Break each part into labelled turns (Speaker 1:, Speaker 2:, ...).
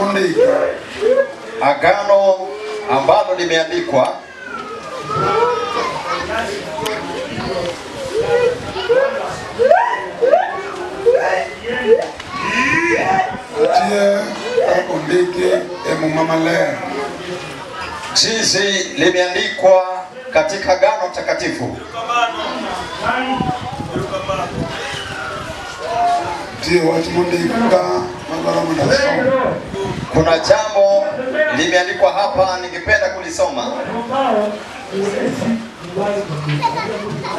Speaker 1: mondiki.
Speaker 2: Agano ambalo limeandikwa.
Speaker 1: Nitie kaka ondiki e Muma Maler.
Speaker 2: Jinsi limeandikwa katika Agano Takatifu.
Speaker 1: Nitie wach mondik ka madwaro mondo asom.
Speaker 2: Kuna jambo limeandikwa hapa, ningependa kulisoma.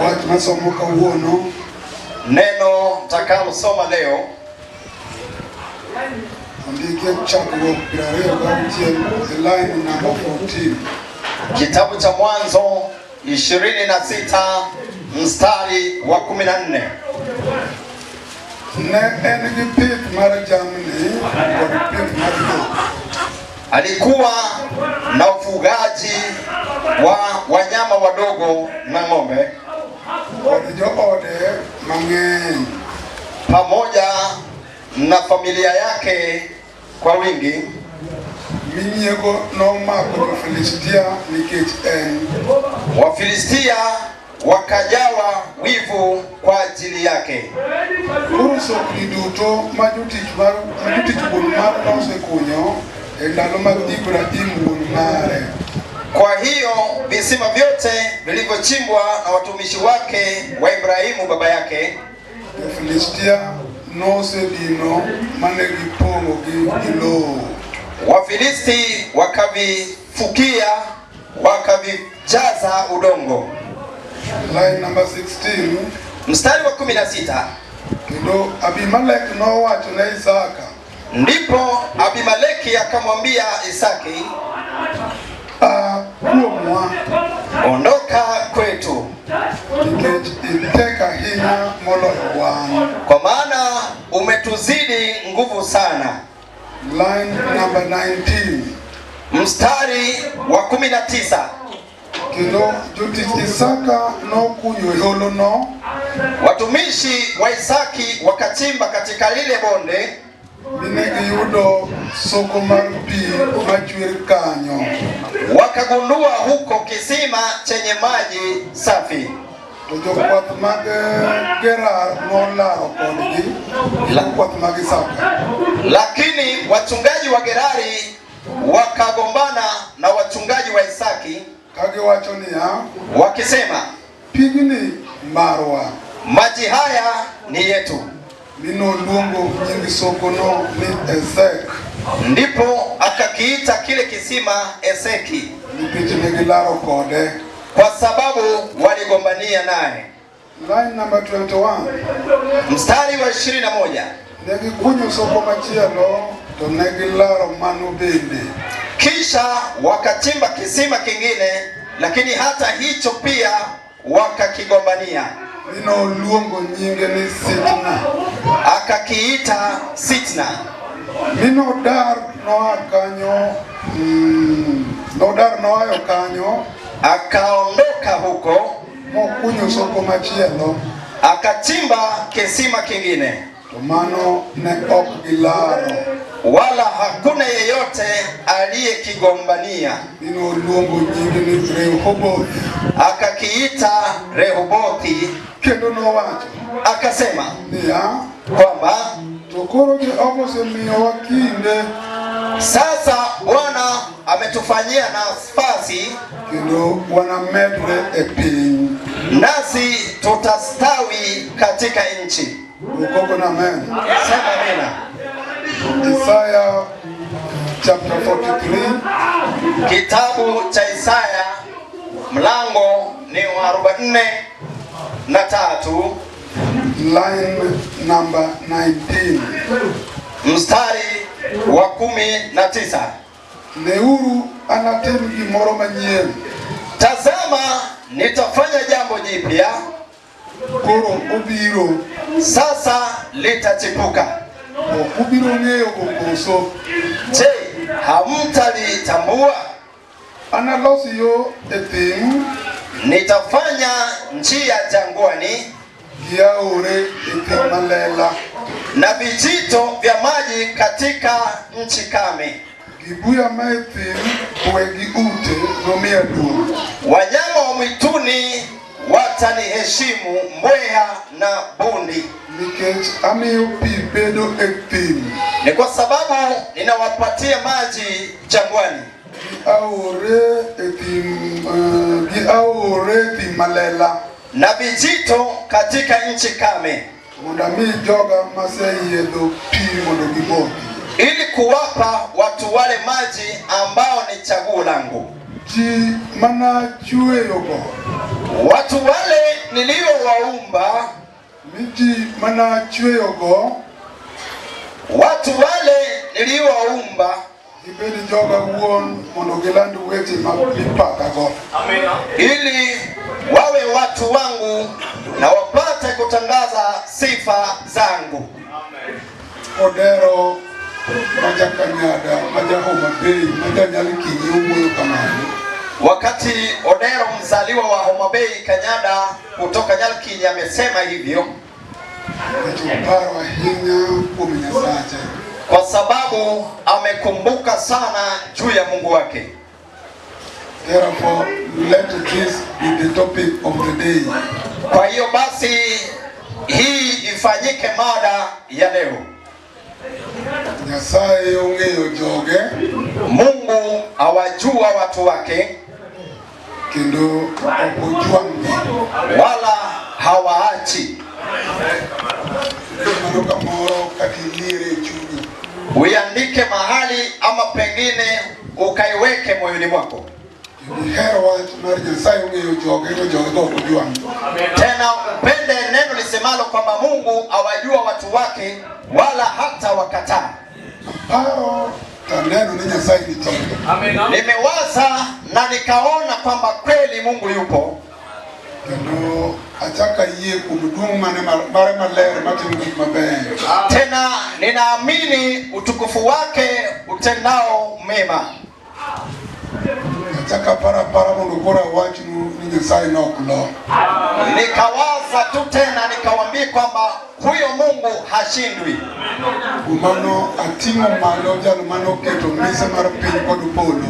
Speaker 1: Wach masomo kawuono.
Speaker 2: Neno nitakalosoma leo
Speaker 1: ondiki e Chakruok 26 e line number 14.
Speaker 2: Kitabu cha Mwanzo 26 mstari wa 14.
Speaker 1: Ne en gi pith mar jamni kod pith mar dhok.
Speaker 2: Alikuwa na ufugaji wa wanyama wadogo na ng'ombe
Speaker 1: kod joode mang'eny
Speaker 2: pamoja na familia yake kwa wingi.
Speaker 1: Mi nyiego nomako jo-Filistia nikech en.
Speaker 2: Wafilistia wakajawa wivu kwa ajili yake.
Speaker 1: Koro sokni duto ma jotich mar ma jotich wuon mare nosekunyo e ndalo mag Ibrahim wuon mare.
Speaker 2: Kwa hiyo visima vyote vilivyochimbwa na watumishi wake wa Ibrahimu baba yake
Speaker 1: Jo-Filistia nosedino mane gipong'ogi gi lowo.
Speaker 2: Wafilisti wakavifukia wakavijaza udongo.
Speaker 1: Line number 16.
Speaker 2: Mstari wa 16.
Speaker 1: Kendo Abimelek nowacho ne Isaka,
Speaker 2: Ndipo Abimeleki akamwambia Isaki,
Speaker 1: A kuomwa
Speaker 2: ondoka kwetu,
Speaker 1: nikech itek ahinya moloyo wan.
Speaker 2: kwa maana umetuzidi nguvu sana.
Speaker 1: Line number 19.
Speaker 2: Mstari wa 19.
Speaker 1: Kendo jotich Isaka nokunyo e holono
Speaker 2: Watumishi wa Isaki wakachimba katika lile bonde,
Speaker 1: mi ne giyudo soko mar pi machwer kanyo.
Speaker 2: wakagundua huko kisima chenye maji safi.
Speaker 1: To jokwath mag Gerar nolaro kodgi, jokwath mag Isaka.
Speaker 2: Lakini wachungaji wa Gerari wakagombana na wachungaji wa Isaki
Speaker 1: Kagiwacho niya,
Speaker 2: wakisema,
Speaker 1: pigni marwa.
Speaker 2: maji haya ni yetu.
Speaker 1: Mi noluongo nying sokono ni Esek
Speaker 2: Ndipo akakiita kile kisima Eseki,
Speaker 1: nikech ne gilaro kode.
Speaker 2: kwa sababu waligombania naye.
Speaker 1: Line number 21.
Speaker 2: Mstari wa 21.
Speaker 1: Ne gikunyo soko machielo to ne gilaro mano bende.
Speaker 2: Kisha wakachimba kisima kingine, lakini hata hicho pia wakakigombania.
Speaker 1: Mi noluongo nyinge ni Sitna.
Speaker 2: Akakiita Sitna.
Speaker 1: Mi nodar noa kanyo, nodar noayo kanyo
Speaker 2: Akaondoka huko
Speaker 1: mokunyo soko machielo
Speaker 2: akachimba kisima kingine,
Speaker 1: to mano ne ok gilaro.
Speaker 2: wala hakuna yeyote aliyekigombania.
Speaker 1: Mi noluongo nyinge ni Rehoboth.
Speaker 2: Akakiita Rehobothi,
Speaker 1: Kendo nowacho
Speaker 2: akasema
Speaker 1: niya,
Speaker 2: kwamba
Speaker 1: to koro Jehova osemiyowa kinde
Speaker 2: sasa Bwana ametufanyia nafasi,
Speaker 1: kendo wanamedre e piny.
Speaker 2: nasi tutastawi katika nchi.
Speaker 1: Ukoko na amen.
Speaker 2: Sema amina.
Speaker 1: Isaiah chapter 43
Speaker 2: Kitabu cha Isaya mlango ni wa 43
Speaker 1: line number 19.
Speaker 2: mstari wa 19.
Speaker 1: Neuru anatim gimoro manyien,
Speaker 2: Tazama, nitafanya jambo jipya,
Speaker 1: koro obiro,
Speaker 2: sasa litachipuka.
Speaker 1: Ok ubiro ng'eyo koso?
Speaker 2: Je, hamtalitambua?
Speaker 1: Analos yo e thim
Speaker 2: Nitafanya njia jangwani
Speaker 1: gi aore e thim malela.
Speaker 2: Na vijito vya maji katika nchi kame.
Speaker 1: Gi buya ma e thim, kwe gi ute nomiya duong'.
Speaker 2: Wanyama wa mwituni wataniheshimu, mbweha na bundi.
Speaker 1: Nikech amiyo pi bedo e thim.
Speaker 2: Ni kwa sababu ninawapatia maji jangwani.
Speaker 1: Gi aore e thim, gi aore e thim malela.
Speaker 2: Na vijito katika nchi kame.
Speaker 1: Mondo ami joga maseyiedho pi mondo gimodhi.
Speaker 2: Ili kuwapa watu wale maji ambao ni chaguo langu.
Speaker 1: Ji manachweyogo.
Speaker 2: Watu wale niliowaumba.
Speaker 1: Mi ji manachweyogo.
Speaker 2: Watu wale niliowaumba.
Speaker 1: Gibed joga wuon mondo giland weche ma mipakago.
Speaker 2: Ili wawe watu wangu na wapate kutangaza sifa zangu.
Speaker 1: Odero ma Kanyada, ma ja Homa Bay, ma ja Nyalkinyi owuoyo kamano.
Speaker 2: Wakati Odero mzaliwa wa Homa Bay Kanyada kutoka Nyalkinyi amesema hivyo,
Speaker 1: Nikech oparo ahinya kuom Nyasache.
Speaker 2: Kwa sababu amekumbuka sana juu ya Mungu wake.
Speaker 1: Therefore, let this be the topic of the day.
Speaker 2: Kwa hiyo basi hii ifanyike mada ya leo.
Speaker 1: Nyasaye ong'eyo joge.
Speaker 2: Mungu awajua watu wake.
Speaker 1: Kendo ok ojwang'gi.
Speaker 2: Wala hawaachi.
Speaker 1: Mano kamoro kata iliere e chunyi.
Speaker 2: Uiandike mahali ama pengine ukaiweke moyoni mwako.
Speaker 1: Kendo ihero wach mar Nyasaye ong'eyo joge to joge go ok ojwang'.
Speaker 2: Tena upende neno lisemalo kwamba Mungu awajua watu wake wala hata wakataa.
Speaker 1: Aparo taneno ni Nyasaye nitie.
Speaker 2: Nimewaza na nikaona kwamba kweli Mungu yupo.
Speaker 1: Kendo achako ayie kuom duong' mane mare maler matimo gik mabeyo.
Speaker 2: Tena ninaamini utukufu wake utendao mema.
Speaker 1: Achako aparo apara mondo koro awachnu ni Nyasaye nok lo.
Speaker 2: Nikawaza tu tena nikawambia kwamba huyo Mungu hashindwi.
Speaker 1: Kuom mano ating'o malo jal manoketo mise mar piny kod polo.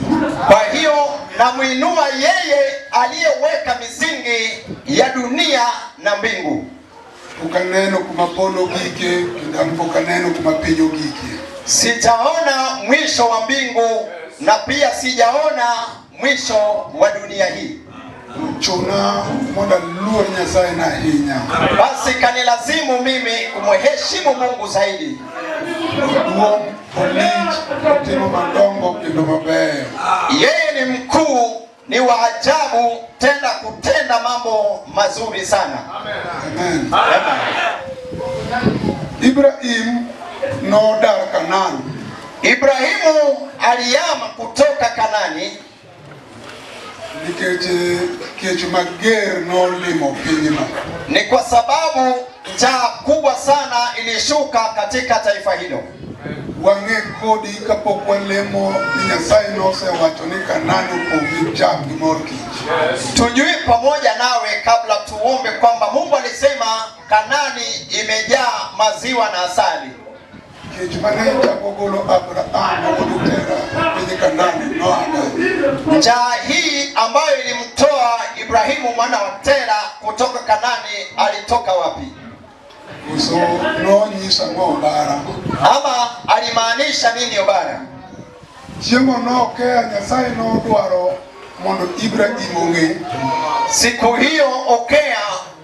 Speaker 2: Kwa hiyo namuinua yeye aliyeweka misingi ya dunia na mbingu.
Speaker 1: Pok aneno kuma polo gike kendo an pok aneno kuma piny ogikie.
Speaker 2: Sijaona mwisho wa mbingu na pia sijaona mwisho wa dunia hii.
Speaker 1: Chuna mondo aluor Nyasaye na ahinya.
Speaker 2: Basi kanilazimu mimi kumheshimu Mungu zaidi.
Speaker 1: Oduong', olich, otimo madongo kendo mabeyo.
Speaker 2: Yeye ni mkuu, ni wa ajabu, tena kutenda mambo mazuri sana.
Speaker 1: Amen.
Speaker 2: Amen.
Speaker 1: Ibrahim nodar Kanaan.
Speaker 2: Ibrahimu alihama kutoka Kanani
Speaker 1: nikech kech mager nolimo pinyno.
Speaker 2: Ni kwa sababu njaa kubwa sana ilishuka katika taifa hilo.
Speaker 1: Wang'e kodi kapok walemo ni Nyasaye nosewacho ni Kanaan opong' gi chak gi mor kich.
Speaker 2: Tujue pamoja nawe kabla tuombe kwamba Mungu alisema Kanani imejaa maziwa na asali.
Speaker 1: Kech mane chako golo Abraham wuod Tera e piny Kanaan noa kanye?
Speaker 2: Njaa hii ambayo ilimtoa Ibrahimu mwana wa Tera kutoka Kanani alitoka wapi?
Speaker 1: Koso nonyiso ang'o Obara?
Speaker 2: Ama alimaanisha nini Obara?
Speaker 1: Chieng'o nokea Nyasaye nodwaro mondo Ibrahim ong'e
Speaker 2: Siku hiyo Okea,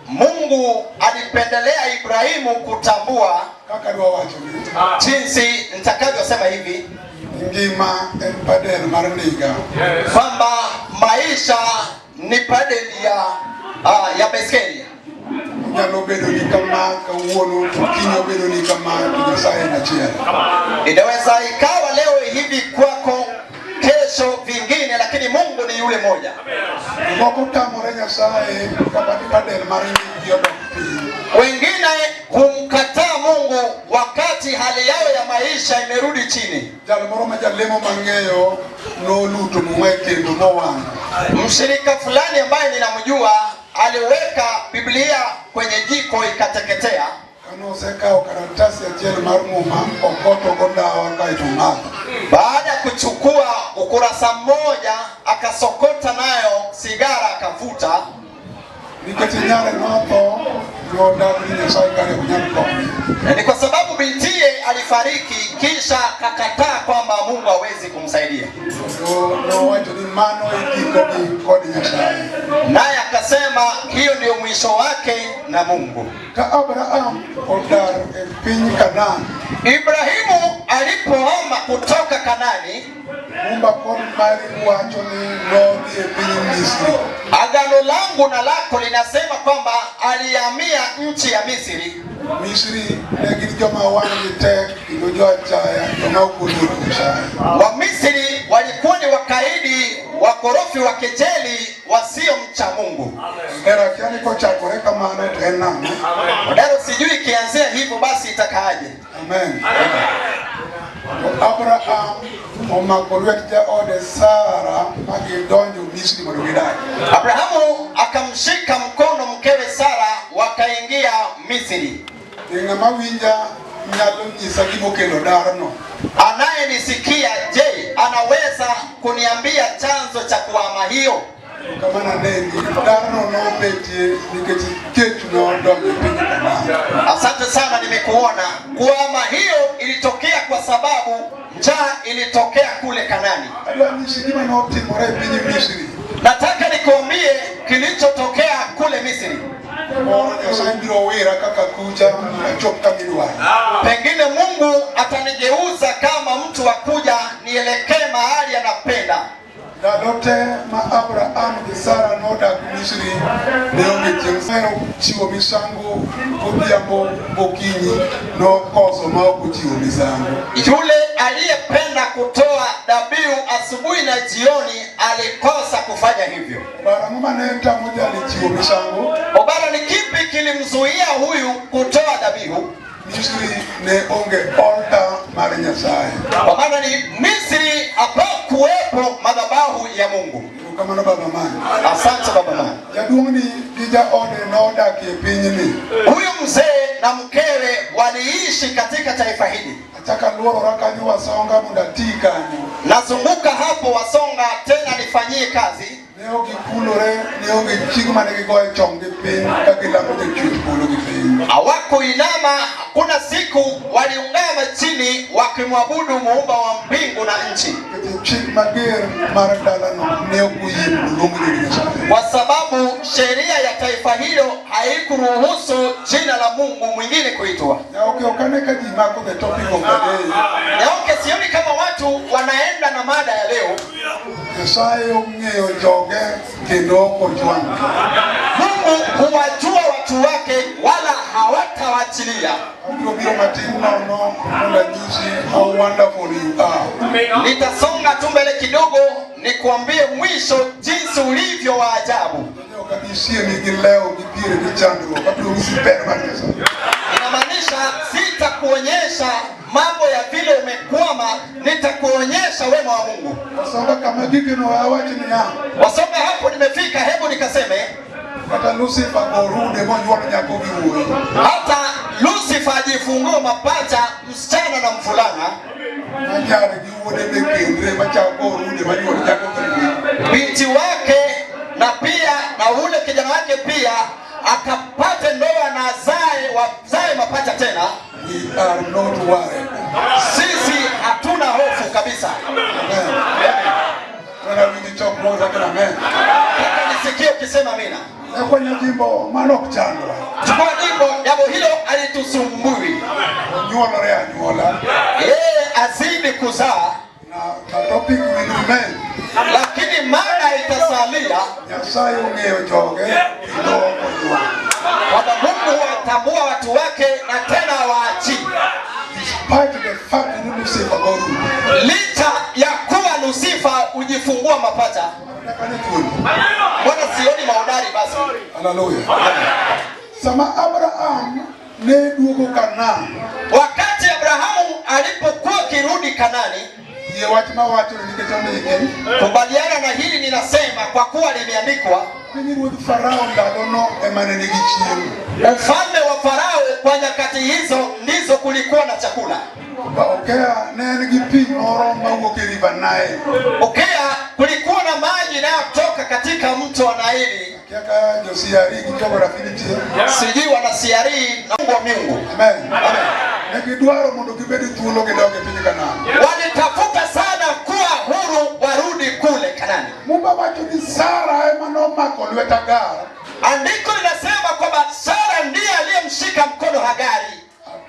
Speaker 2: Mungu alipendelea Ibrahimu kutambua
Speaker 1: kaka adwa wacho ni
Speaker 2: jinsi nitakavyosema hivi
Speaker 1: ngima en padel mar ndiga.
Speaker 2: Kwamba maisha ni padeli ya baiskeli.
Speaker 1: Nyalo bedo ni kama kawuono to kiny obedo ni kama to Nyasaye en achiel.
Speaker 2: Inaweza ikawa leo hivi kwako, kesho vingine, lakini Mungu ni yule moja.
Speaker 1: Jomoko tamore Nyasaye kama padel mar ngimagi odok piny.
Speaker 2: Wengine humkataa Mungu wakati hali yao ya maisha imerudi chini.
Speaker 1: Jal moro ma jalemo mang'eyo noluto muma e kendo mowang'o.
Speaker 2: Mshirika fulani ambaye ninamjua aliweka Biblia kwenye jiko ikateketea.
Speaker 1: Kane osekawo karatasi achiel mar muma okotogo ndawa kaeto omadho.
Speaker 2: Baada ya kuchukua ukurasa mmoja akasokota nayo sigara akavuta.
Speaker 1: Nikech nyare notho, nodagi ni Nyasaye kare ok nyal konye.
Speaker 2: Na ni kwa sababu bintiye alifariki, kisha akakataa kwamba Mungu hawezi kumsaidia.
Speaker 1: To nowacho ni mano e gikogi kod Nyasaye.
Speaker 2: Naye akasema hiyo ndiyo mwisho wake na Mungu.
Speaker 1: Ka Abraham odar e piny Kanaan,
Speaker 2: Ibrahimu alipohama kutoka Kanani,
Speaker 1: Mumba kod mari wacho ni nodhi e piny Misri.
Speaker 2: Agano langu na lako linasema kwamba alihamia nchi ya Misri.
Speaker 1: Misri ne gin joma wang'gi tek kendo jo achaya, joma ok oluoro Nyasaye.
Speaker 2: Wamisri walikuwa ni wakaidi, wakorofi, wakejeli, wasiomcha Mungu.
Speaker 1: Hera kia ni kochakore kamano to en nang'o?
Speaker 2: Odaro, sijui ikianzia hivyo basi itakaaje?
Speaker 1: Amen. To Abraham omako lwet jaode Sara ma gidonjo Misri mondo gidagi.
Speaker 2: Abrahamu akamshika mkono mkewe Sara, wakaingia Misri.
Speaker 1: Be ng'ama winja nyalo nyisa gimokelo darno?
Speaker 2: Anayenisikia, je, anaweza kuniambia chanzo cha kuhama hiyo?
Speaker 1: Kamano aneni, darno nobetie nikech kech nodonjo e piny Kanaan.
Speaker 2: Asante sana, nimekuona. Kuhama hiyo ilitokea kwa sababu njaa ilitokea kule Kanani.
Speaker 1: Adwa nyisi gima notimore e piny Misri.
Speaker 2: Nataka nikuambie kilichotokea kule Misri.
Speaker 1: Moro Nyasaye biro wira kaka kucha achop kama idwaro.
Speaker 2: Pengine Mungu atanigeuza kama mtu wa kuja nielekee mahali anapenda.
Speaker 1: Ndalo te ma Abraham gi Sara nodak Misri ne onge chieng' hero chiwo misango godhiambo gokinyi nokoso ma ok ochiwo misango.
Speaker 2: Yule aliyependa kutoa dhabihu asubuhi na jioni alikosa kufanya hivyo.
Speaker 1: Bar ang'o mane tamo jali chiwo misango?
Speaker 2: Obara, ni kipi kilimzuia huyu kutoa dhabihu?
Speaker 1: Misri ne onge altar mar Nyasaye.
Speaker 2: Kwa maana ni Misri hapakuwepo madhabahu ya Mungu.
Speaker 1: Erokamano baba mani.
Speaker 2: Asante baba mama.
Speaker 1: Jaduong'ni gi jaode nodak e pinyni.
Speaker 2: Huyu mzee na mkewe waliishi katika taifa hili.
Speaker 1: Achako aluorora kanyo Wasonga mondo ati kanyo.
Speaker 2: Nazunguka hapo Wasonga tena nifanyie kazi.
Speaker 1: Ne ok gikulore, ne onge chigo mane gigoyo chonggi piny ka gilamo jachwech polo gi piny.
Speaker 2: Hawakuinama, kuna siku waliungama chini wakimwabudu muumba wa mbingu na nchi,
Speaker 1: Nikech chik mager mar dalano ne ok oyie mondo oluong nying Nyasaye.
Speaker 2: kwa sababu sheria ya taifa hilo haikuruhusu jina la Mungu mwingine kuitwa.
Speaker 1: Nyaoke ok ane ka ji mako the topic of the day.
Speaker 2: Nyaoke, sioni kama watu wanaenda na mada ya leo.
Speaker 1: Nyasaye ong'eyo joge kendo ok ojwang'gi.
Speaker 2: Mungu huwajua watu wake wala hawatawaachilia.
Speaker 1: Abiro biro matin nono mondo anyisi how wonderful you are.
Speaker 2: Nitasonga tu mbele kidogo nikuambie mwisho jinsi ulivyo wa ajabu.
Speaker 1: Ok abi siemi gi lewo gi dhier gi chandruok, abiro nyisi ber mar Nyasaye.
Speaker 2: Inamaanisha sitakuonyesha mambo ya vile umekwama, nitakuonyesha wema wa Mungu.
Speaker 1: Wasonga kama gikeno awach niya,
Speaker 2: Wasonga hapo nimefika, hebu nikaseme
Speaker 1: kata Lucifer gorude monyuol nyako gi wuoyi.
Speaker 2: hata Lucifer ajifungue mapacha, msichana na mvulana,
Speaker 1: Ma nyare gi wuode be kendre machak gorude manyuol nyako gi wuoyi.
Speaker 2: binti wake na pia na ule kijana wake pia akapate ndoa na azae wazae mapacha tena.
Speaker 1: We are not worried.
Speaker 2: Sisi hatuna hofu kabisa.
Speaker 1: Amen. Twana winji chokruok kaka amen.
Speaker 2: Nataka nisikie ukisema amina.
Speaker 1: Ekwanyo jimbo mano ok chandwa.
Speaker 2: Chukua jimbo, jambo hilo alitusumbui.
Speaker 1: Onyuolore anyuola.
Speaker 2: Yeye azidi kuzaa,
Speaker 1: Na the topic will remain.
Speaker 2: lakini mada itasalia
Speaker 1: Nyasaye ong'eyo joge kendo ok ojwang'.
Speaker 2: kwamba Mungu huwatambua watu wake na tena hawaachii,
Speaker 1: Despite the fact ni Lucifer gorude.
Speaker 2: licha ya kuwa Lusifa hujifungua mapacha.
Speaker 1: Nataka ni thuolo.
Speaker 2: Mbona sioni mahodari basi?
Speaker 1: Hallelujah. Sama Abraham ne duogo Kanaan,
Speaker 2: Wakati Abrahamu alipokuwa akirudi Kanani,
Speaker 1: yie wach mawacho ni nikech ondike,
Speaker 2: kubaliana na hili ninasema, kwa kuwa limeandikwa,
Speaker 1: pinyruodh Farao ndalono ema ne nigi chiemo.
Speaker 2: Ufalme wa Farao kwa nyakati hizo ndizo kulikuwa na chakula.
Speaker 1: Ba Okea ne en gi pi moro mawuok e River Nile.
Speaker 2: Okea kulikuwa na maji yanayotoka katika mto wa Naili.
Speaker 1: Akia ka jo CRE gi geography nitie.
Speaker 2: Sijui wana CRE na Mungu wa miungu.
Speaker 1: Amen.
Speaker 2: Amen.
Speaker 1: Ne gidwaro mondo gibed thuolo gidog e piny Kanaan.
Speaker 2: Walitafuta sana kuwa huru warudi kule Kanani.
Speaker 1: Muma wacho ni Sara ema nomako lwet Hagar.
Speaker 2: Andiko linasema kwamba Sara ndiye aliyemshika mkono Hagari.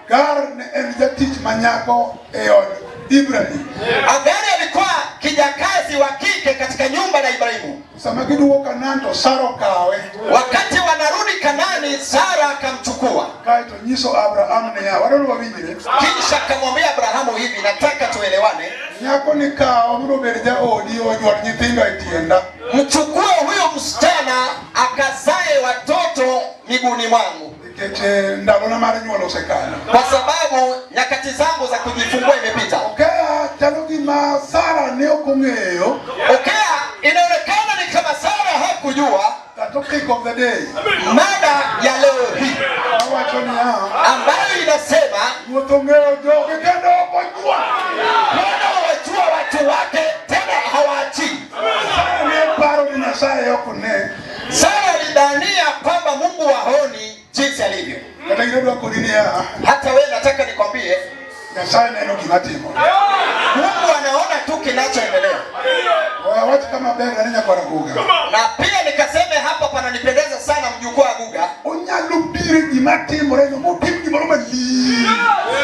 Speaker 1: Hagar ne en jatich manyako e od Ibrahim.
Speaker 2: Hagari alikuwa kijakazi wa kike katika nyumba la Ibrahimu.
Speaker 1: Sama giduogo Kanaan to Sara okawe.
Speaker 2: Wakati wanarudi Kanani, Sara akamchukua,
Speaker 1: Kaeto nyiso Abraham niya, wadwaro wawinjre.
Speaker 2: kisha akamwambia Abrahamu hivi, nataka tuelewane,
Speaker 1: Nyako ni kawo mondo obed jaodi onyuol nyithindo e tienda.
Speaker 2: mchukue huyo msichana akazae watoto miguuni mwangu,
Speaker 1: Nikech ndalona mar nyuol osekalo.
Speaker 2: kwa sababu nyakati zangu za kujifungua imepita.
Speaker 1: Okea chalo gima Sara ne ok ong'eyo
Speaker 2: Okea, inaonekana ni kama Sara hakujua
Speaker 1: the topic of the day.
Speaker 2: mada ya leo hii
Speaker 1: Awacho niya,
Speaker 2: ambayo inasema
Speaker 1: ruoth ong'eyo joge kendo ok ojwang'.
Speaker 2: Bwana wajua watu wake tena hawaachii.
Speaker 1: Sara ne paro ni Nyasaye ok ne.
Speaker 2: Sara alidhania kwamba Mungu haoni jinsi alivyo.
Speaker 1: Kata gima adwa koni niya,
Speaker 2: Hata wewe nataka nikwambie,
Speaker 1: Nyasaye neno gima timore.
Speaker 2: Mungu anaona tu kinachoendelea.
Speaker 1: We awach kama ber ne nyakwar Aguga.
Speaker 2: Na pia nikaseme hapa, pananipendeza sana mjukuu Aguga
Speaker 1: Onyalo biro e gima timore no motim gimoro malich.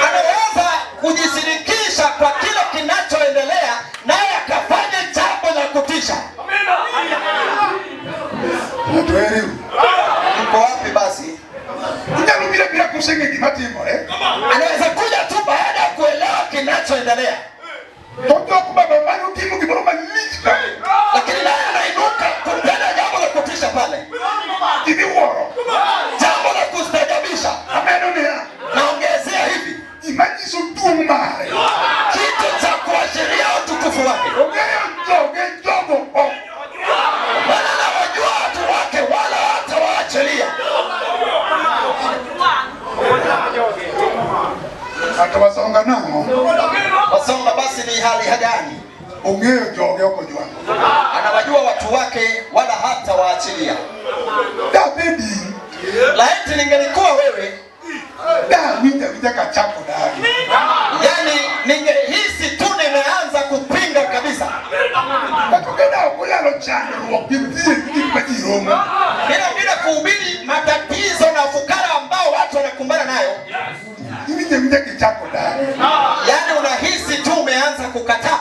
Speaker 2: anaweza kujishirikisha kwa kile kinachoendelea, naye akafanya jambo la kutisha.
Speaker 1: Ng'ato ere u?
Speaker 2: Mko wapi basi?
Speaker 1: Onyalo biro abira koseng'e gima timore.
Speaker 2: Anaweza kuja tu baada ya kuelewa kinachoendelea,
Speaker 1: To jok baba mane otimo gimoro malich ka.
Speaker 2: lakini naye anainuka kutenda jambo la kutisha pale,
Speaker 1: Gimiwuoro.
Speaker 2: jambo la kustajabisha.
Speaker 1: Amedo niya,
Speaker 2: Naongezea hivi
Speaker 1: gima nyiso duong' mare.
Speaker 2: kitu cha kuashiria utukufu wake.
Speaker 1: Ong'eyo joge jogo ok.
Speaker 2: Bwana anawajua watu wake, wala hatawaachilia.
Speaker 1: Ng'ato wasonga nang'o?
Speaker 2: Wasonga basi ni hali gani?
Speaker 1: Ong'eyo joge ok ojwang'o.
Speaker 2: Anawajua watu wake, wala hatawaachilia.
Speaker 1: Dabedi
Speaker 2: Laiti ningelikuwa wewe,
Speaker 1: dawinjo awinja kachako dagi.
Speaker 2: yani ningehisi tu nimeanza kupinga kabisa,
Speaker 1: Kata ogenda ok oyalo chandruok gi dhier gi gik ma ji romo.
Speaker 2: bila kuhubiri matatizo na ufukara ambao watu wanakumbana nayo,
Speaker 1: Iwinjo awinja kichako dagi.
Speaker 2: yani unahisi tu umeanza kukataa.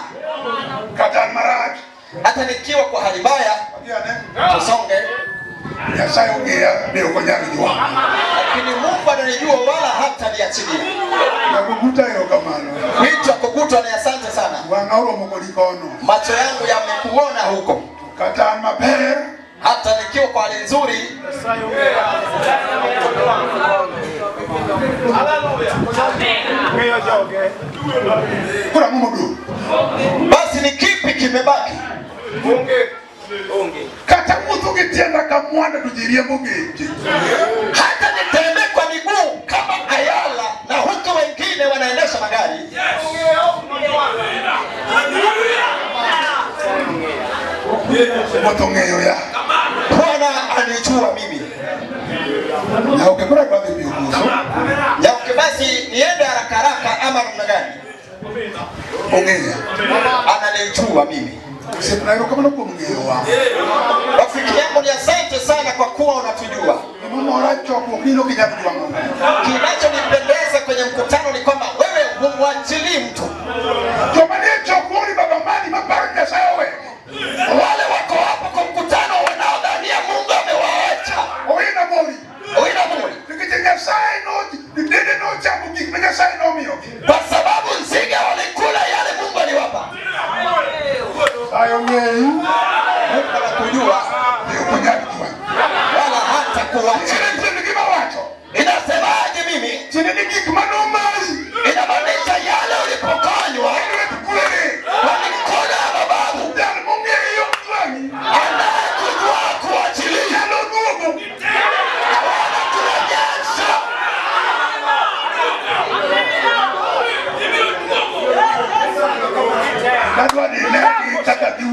Speaker 1: Kata an marach.
Speaker 2: Hata nikiwa kwa hali mbaya,
Speaker 1: Adhi ane.
Speaker 2: tusonge,
Speaker 1: Nyasaye ong'eya be ok onyal jwang'a.
Speaker 2: lakini Mungu ananijua wala hataniachilia.
Speaker 1: Nyakoguta erokamano.
Speaker 2: Wito wa kugutwa ni asante sana,
Speaker 1: Wang'a oromo kodi kono.
Speaker 2: macho yangu yamekuona huko.
Speaker 1: Kata an maber.
Speaker 2: Hata nikiwa kwa hali nzuri,
Speaker 1: Koro ang'o modong'?
Speaker 2: basi ni kipi kimebaki?
Speaker 1: Kata wuotho gi tienda ka mwanda to ji riembo geche.
Speaker 2: Hata nitembee kwa miguu kama ayala na huku wengine wanaendesha magari,
Speaker 1: Ruoth ong'eyo ya.
Speaker 2: Bwana anijua mimi.
Speaker 1: Nyauke koro adwa dhi piyo koso.
Speaker 2: Nyauke, basi niende haraka haraka ama namna gani?
Speaker 1: Ong'eya.
Speaker 2: Ananijua mimi.
Speaker 1: Osiepna erokamano kuom ng'eyowa.
Speaker 2: Rafiki yangu ni asante sana kwa kuwa unatujua.
Speaker 1: Gimomora chokruok ni ok inyal jwang'o ng'ato.
Speaker 2: Kinachonipendeza kwenye mkutano ni kwamba wewe humwachilii mtu.
Speaker 1: Joma nie chokruok ni baba mani maparo ni Nyasaye owegi.
Speaker 2: Wale wako hapo kwa mkutano wanaodhania Mungu amewaacha.
Speaker 1: Owina mori.
Speaker 2: Owina Muri,
Speaker 1: Nikech Nyasaye no dede nochamo gik ma Nyasaye nomiyogi.
Speaker 2: kwa sababu nzige walikula yale Mungu aliwapa.
Speaker 1: Nyasaye ong'eyi
Speaker 2: Mungu anakujua
Speaker 1: be ok onyal jwang'i.
Speaker 2: wala hata kuachilia.
Speaker 1: Tiende tiend gima wacho.
Speaker 2: Inasemaje mimi?
Speaker 1: Tiende ni gik manomayi.
Speaker 2: Inamaanisha yale ulipokonywa
Speaker 1: E lwet kwere.
Speaker 2: kwa mikono ya mababu,
Speaker 1: Jal mong'eyi ok jwang'i.
Speaker 2: anayekujua kuachilia
Speaker 1: Nyalo duogo.
Speaker 2: wala kurejea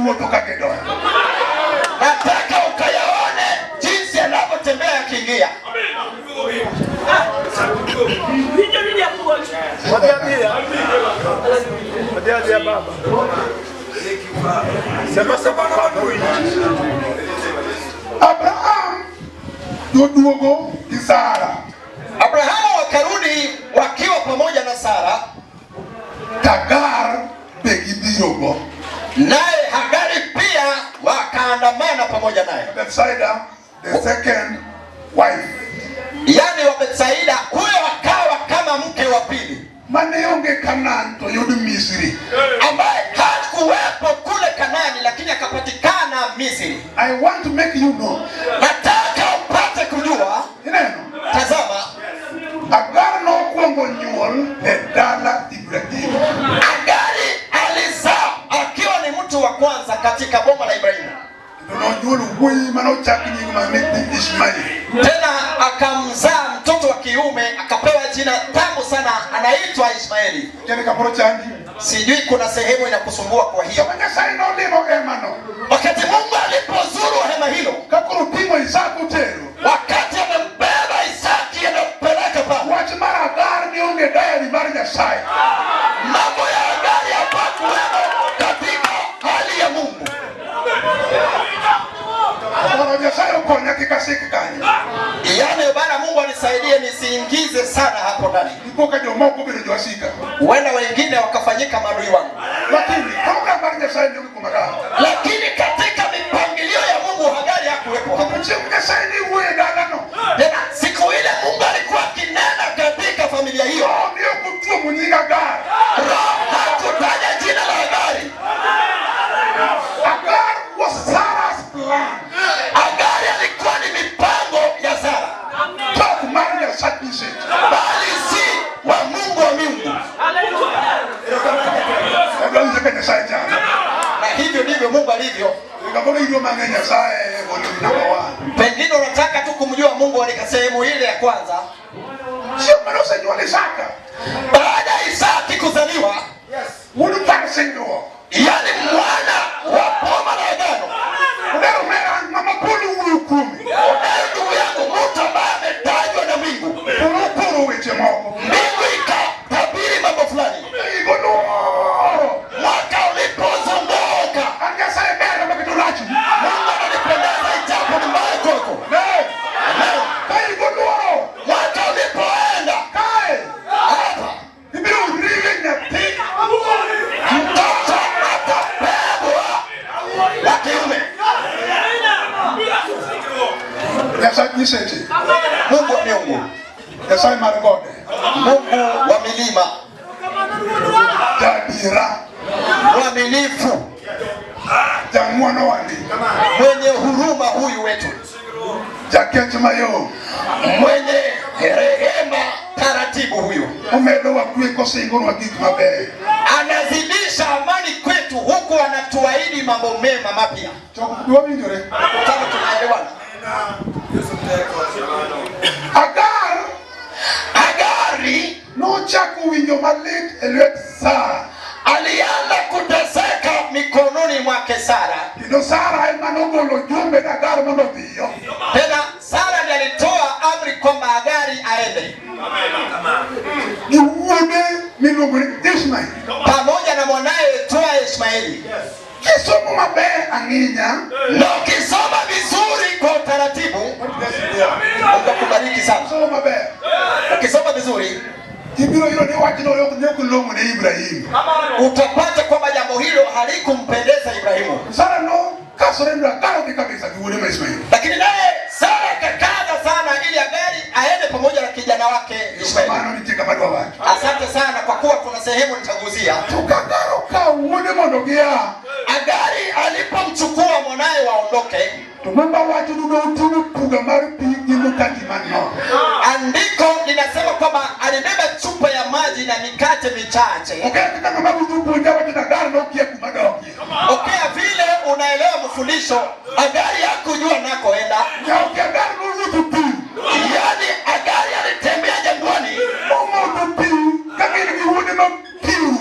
Speaker 1: giwuotho ka gidonjo.
Speaker 2: Nataka ukayaone jinsi yanavyotembea yakiingia.
Speaker 1: Abraham noduogo gi Sara.
Speaker 2: Abrahamu wakarudi wakiwa pamoja na Sara,
Speaker 1: Hagar be gibirogo.
Speaker 2: Naye Hagari pia wakaandamana pamoja naye.
Speaker 1: Bethsaida, the second wife.
Speaker 2: Yaani wa Betsaida huyo akawa kama mke wa pili
Speaker 1: Mane onge Canaan to yud Misri.
Speaker 2: Ambaye hakuwepo kule Kanani lakini akapatikana Misri.
Speaker 1: I want to make you know.
Speaker 2: Nataka upate kujua.
Speaker 1: Ineno.
Speaker 2: Tazama.
Speaker 1: Agar nokwongo nyuol e dala Ibrahim.
Speaker 2: Agari alizaa akiwa ni mtu wa kwanza katika boma la Ibrahimu.
Speaker 1: Nonyuolo wuoyi manochak nying mane Ishmael.
Speaker 2: Tena akamzaa mtoto wa kiume akapewa jina tamu sana, anaitwa Ishmaeli.
Speaker 1: Kene kamoro chandi.
Speaker 2: Sijui kuna sehemu inakusumbua kwa hiyo.
Speaker 1: Sama Nyasaye nolimo hemano.
Speaker 2: Wakati Mungu alipozuru hema hilo,
Speaker 1: Ka koro ting'o Isaka otero.
Speaker 2: Wakati amembeba Isaki anampeleka pale.
Speaker 1: Wach mar Agar ne onge diary mar Nyasaye.
Speaker 2: Mambo ya Agari hapakuwemo katika hali ya Mungu.
Speaker 1: Mondo Nyasaye okonya kik asik kanyo.
Speaker 2: Yaani bana, Mungu anisaidie nisiingize sana hapo ndani.
Speaker 1: Dipo ka jomoko obedo jowasika.
Speaker 2: Huenda wengine wakafanyika maadui wangu.
Speaker 1: Lakini program mar Nyasaye ne onge kuom Agar.
Speaker 2: Lakini katika mipangilio ya Mungu Hagari hakuwepo hapo.
Speaker 1: Kendo chieng' Nyasaye ne wuoyo e dalano.
Speaker 2: Tena siku ile Mungu alikuwa akinena katika familia hiyo.
Speaker 1: Roho ne ok otuomo nying Agar.
Speaker 2: Roho hakutaja jina la Hagari.
Speaker 1: Agar was Sarah's plan.
Speaker 2: Agari alikuwa ni mipango ya Sara.
Speaker 1: Tok mar Nyasach Nyiseche.
Speaker 2: Bali si wa Mungu wa miungu.
Speaker 1: Adwa winjo ka Nyasaye chalo.
Speaker 2: Na hivyo ndivyo Mungu alivyo.
Speaker 1: Kamoro idwa mang'e Nyasaye volume number 1.
Speaker 2: Pengine unataka tu kumjua Mungu katika sehemu ile ya kwanza.
Speaker 1: Chieng' mane osenyuol Isaka.
Speaker 2: Baada ya Isaki kuzaliwa,
Speaker 1: Wuod par singruok.
Speaker 2: yaani mwana wa boma la agano.
Speaker 1: Odero mera ng'ama polo wuoyo kuome.
Speaker 2: Odero ndugu yangu, mtu ambaye ametajwa na mbingu.
Speaker 1: Polo okoro weche moko.
Speaker 2: Mbingu ikatabiri mambo fulani.
Speaker 1: Higo luoro.
Speaker 2: Mwaka ulipozunguka,
Speaker 1: An Nyasaye ber ema keto rach.
Speaker 2: Mungu ananipendeza ijapo ni mbaya kwako.
Speaker 1: Ne. Ka higo luoro.
Speaker 2: Mwaka ulipoenda
Speaker 1: Kae.
Speaker 2: hapa,
Speaker 1: Ibiro ringe nyathi.
Speaker 2: Mtoto atabebwa wa kiume.
Speaker 1: Nyasaye Nyiseche.
Speaker 2: Mungu wa miungu.
Speaker 1: Nyasaye mar gode.
Speaker 2: Mungu wa milima.
Speaker 1: Jaadiera.
Speaker 2: Mwaminifu.
Speaker 1: Jang'wono wandi.
Speaker 2: Mwenye huruma huyu wetu.
Speaker 1: Jakech mayom.
Speaker 2: Mwenye rehema taratibu huyu.
Speaker 1: Omedowa kwe kosingonwa gik mabeyo.
Speaker 2: Anazidisha amani kwetu huku anatuahidi mambo mema mapya.
Speaker 1: Chokruok wawinjore.
Speaker 2: Kama tunaelewana.
Speaker 1: Agar
Speaker 2: Agari
Speaker 1: nochako winjo malit e lwet Sara.
Speaker 2: Alianza kuteseka mikononi mwake Sara.
Speaker 1: Kendo Sara ema nogolo jumbe ne Agar mondo odhiyo.
Speaker 2: Tena Sara ndiye alitoa amri kwamba Agari aende.
Speaker 1: Gi wuode miluongo ni Ishmael.
Speaker 2: Pamoja na mwanaye aitwaye Ishmaeli.
Speaker 1: Kisomo maber ang'inya.
Speaker 2: Na ukisoma vizuri kwa utaratibu, Mungu akubariki sana.
Speaker 1: Somo maber.
Speaker 2: Ukisoma vizuri,
Speaker 1: Ibiro yudo ni wachno ne ok long'o ne Ibrahim.
Speaker 2: Utapata kwamba jambo hilo halikumpendeza Ibrahimu.
Speaker 1: Sara no kasore ndo Agar odhi kabisa gi wuode ma Ishmael.
Speaker 2: Lakini naye Sara akakaza sana ili Agari aende pamoja na kijana wake Ishmaeli.
Speaker 1: Mano nitie kama adwa wacho.
Speaker 2: Asante sana kwa kuwa kuna sehemu nitaguzia.
Speaker 1: To ka Agar okawo wuode mondo gia.
Speaker 2: Agari alipomchukua mwanaye waondoke,
Speaker 1: To muma wacho ni noting'o puga mar pi gi mkati manok.
Speaker 2: Andiko linasema kwamba alibeba chupa ya maji na mikate michache.
Speaker 1: Okea kaka ng'ama rucho puonja wacho ni Agar nokia kuma dokie.
Speaker 2: Okea vile unaelewa mfundisho, Agari hakujua nakoenda.
Speaker 1: Nyaoki Agar nowuotho pi.
Speaker 2: Yaani Agari alitembea jangwani.
Speaker 1: Momodho pi ka gin gi wuode ma piu.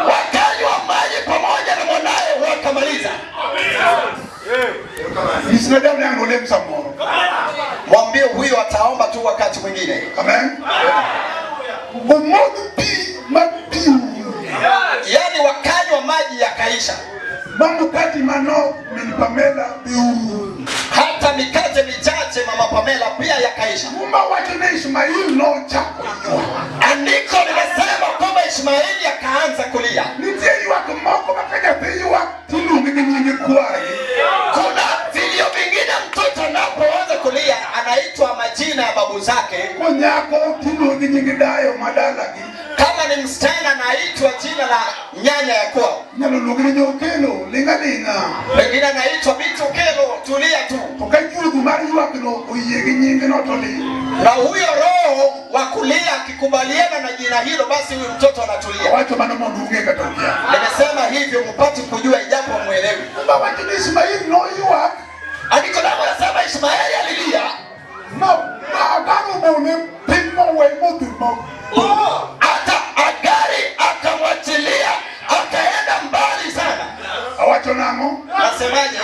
Speaker 2: Wakanywa maji pamoja na mwanaye wakamaliza.
Speaker 1: Nyisna jal ni ang' nolem samoro.
Speaker 2: Mwambie huyo ataomba tu wakati mwingine.
Speaker 1: Amen. Omodh pi ma pi
Speaker 2: Yaani wakanywa maji yakaisha,
Speaker 1: ma mkati manok min Pamela be orumo.
Speaker 2: Hata mikate michache mama Pamela pia yakaisha.
Speaker 1: Muma wacho ni Ishmael nochako ywak.
Speaker 2: Andiko linasema kwamba Ishmaeli akaanza kulia.
Speaker 1: Nitie ywak moko ma ka nyathi ywak tiluonge gi nying kwargi.
Speaker 2: Kuna vilio vingine mtoto anapoanza kulia anaitwa majina ya babu zake.
Speaker 1: Konyako tiluonge gi nying dayo madalagi.
Speaker 2: Kama ni msichana anaitwa jina la nyanya ya kwao,
Speaker 1: Inyalo luonge ni Nyokelo, ling' aling'a.
Speaker 2: Pengine anaitwa Binti Okelo, tulia tu.
Speaker 1: To ka juogi mar ywakno oyie gi nyingno to ling'.
Speaker 2: Na huyo roho wa kulia akikubaliana na jina hilo, basi huyu mtoto anatulia.
Speaker 1: Awacho mano mondo ung'e kata ukia.
Speaker 2: Nimesema hivyo mpate kujua, ijapo mwelewi.
Speaker 1: Muma wacho ni Ismail noywak
Speaker 2: Andiko langu nasema Ishmaeli alilia,
Speaker 1: ma Agar obone piny mowe modhi mo.
Speaker 2: Hata Agari akamwachilia akaenda mbali sana.
Speaker 1: Awacho nang'o?
Speaker 2: Nasemaje?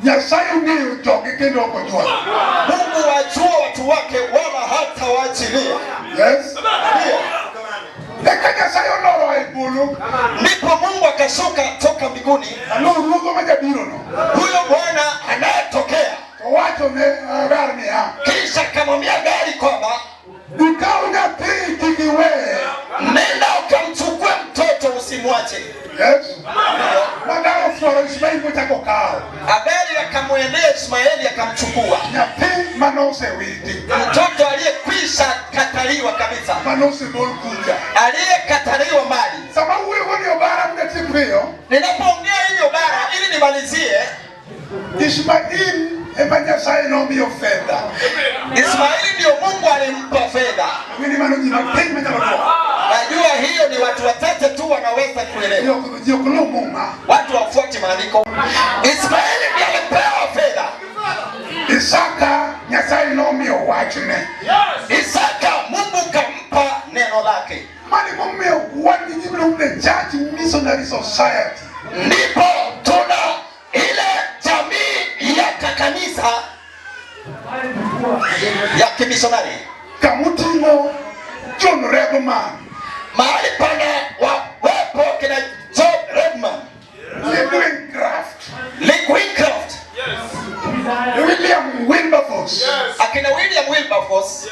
Speaker 1: Nyasaye ong'eyo joge kendo ok ojwang'.
Speaker 2: Mungu wajua watu wake wala hata waachilia.
Speaker 1: Yes.
Speaker 2: Ndio.
Speaker 1: Eka Nyasaye oloro e polo.
Speaker 2: Ndipo Mungu akashuka toka mbinguni,
Speaker 1: Alo ruodhwa ma jabirono.
Speaker 2: Huyo Bwana anayetokea,
Speaker 1: To wacho ne Agar niya,
Speaker 2: kisha akamwambia Agari kwamba
Speaker 1: ikaw nyathi kik iweye.
Speaker 2: Nenda ukamchukue mtoto usimwache.
Speaker 1: Yes. Agar ofwaro Ishmael mochako kawo.
Speaker 2: Agari akamwendea Ishmaeli akamchukua
Speaker 1: Nyathi manosewiti.
Speaker 2: Mtoto aliyekwisha kataliwa kabisa,
Speaker 1: Manosegol kucha.
Speaker 2: Aliyekataliwa mbali.
Speaker 1: Sama wuoyo ni obara mondo piyo.
Speaker 2: Ninapoongea hivyo bara, ili nimalizie,
Speaker 1: Ishmael ema Nyasaye nomiyo fedha.
Speaker 2: Ishmaeli ndio Mungu alimpa fedha.
Speaker 1: Ang'e ni mano ji mapiny manyalo dwoko.
Speaker 2: Najua hiyo ni watu wachache tu wanaweza kuelewa.
Speaker 1: Ji ok luw Muma.
Speaker 2: Watu wafuati maandiko. Ishmaeli ndiye alipewa fedha.
Speaker 1: Isaka Nyasaye nomiyo wachne.
Speaker 2: Isaka Mungu kampa neno lake.
Speaker 1: Mano emomiyo wan gi gimiluongo ni Church Missionary Society.
Speaker 2: Ndipo tuna ile jamii ya kanisa ya kimisionari.
Speaker 1: Kamuting'o John Redman,
Speaker 2: Mahali pana wawepo kina John Redman,
Speaker 1: Lee Craft,
Speaker 2: Lee Wincroft,
Speaker 1: William Wilberforce,
Speaker 2: akina William Wilberforce,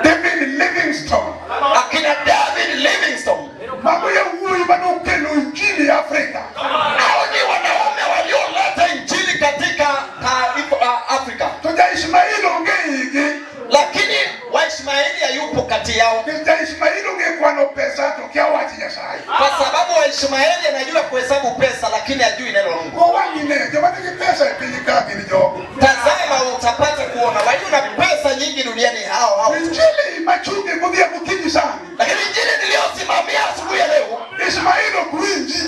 Speaker 1: David Livingstone.
Speaker 2: Akina David Livingstone.
Speaker 1: Mago yawuoyi manokelo injili e Afrika.
Speaker 2: Hao ni wanaume walioleta injili katika taifa Afrika.
Speaker 1: To ja Ishmael onge igi.
Speaker 2: Lakini Waishmaeli hayupo kati yao.
Speaker 1: Nikech ja Ishmael ong'e kwano pesa to kia wach Nyasaye.
Speaker 2: Kwa sababu Waishmaeli anajua kuhesabu pesa lakini hajui neno la Mungu.
Speaker 1: Go wang'ine joma nigi pesa e piny ka gin jogo.
Speaker 2: Tazama utapata kuona walio na pesa nyingi duniani hao hao.
Speaker 1: Injili machunge godhiambo okinyi sani.
Speaker 2: Lakini injili niliyosimamia asubuhi ya leo,
Speaker 1: Ishmael ok winji.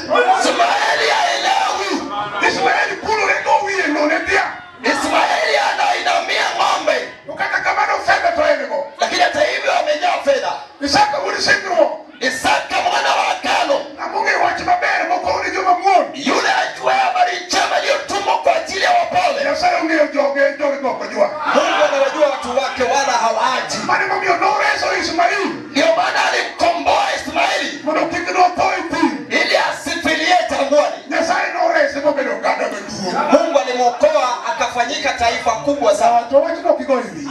Speaker 2: Ishmaeli haelewi.
Speaker 1: Ishmael kulore go wiye lo ne dhiang'.
Speaker 2: Ishmaeli anainamia ng'ombe.
Speaker 1: To kata kamano fedha to en go.
Speaker 2: Lakini hata hivyo amejaa fedha.
Speaker 1: Isaka wuod singruok.
Speaker 2: Isaka mwana wa agano,
Speaker 1: Ng'ama ong'eyo wach maber mokow ne joma muol.
Speaker 2: Yule ajuaye habari njema iliyotumwa kwa ajili ya wapole.
Speaker 1: Nyasaye ong'eyo joge, joge go ok ojwang'.
Speaker 2: Mungu anawajua watu wake wala hawaachi.
Speaker 1: Mano emomiyo noreso Ishmael
Speaker 2: Ndio maana alimkomboa Ismaeli
Speaker 1: mondo kik notho e thim.
Speaker 2: Ili asifilie jangwani.
Speaker 1: Nyasaye norese mobedo oganda maduong'.
Speaker 2: Mungu alimwokoa akafanyika taifa kubwa sana.
Speaker 1: To wachno ok igo e wiyi.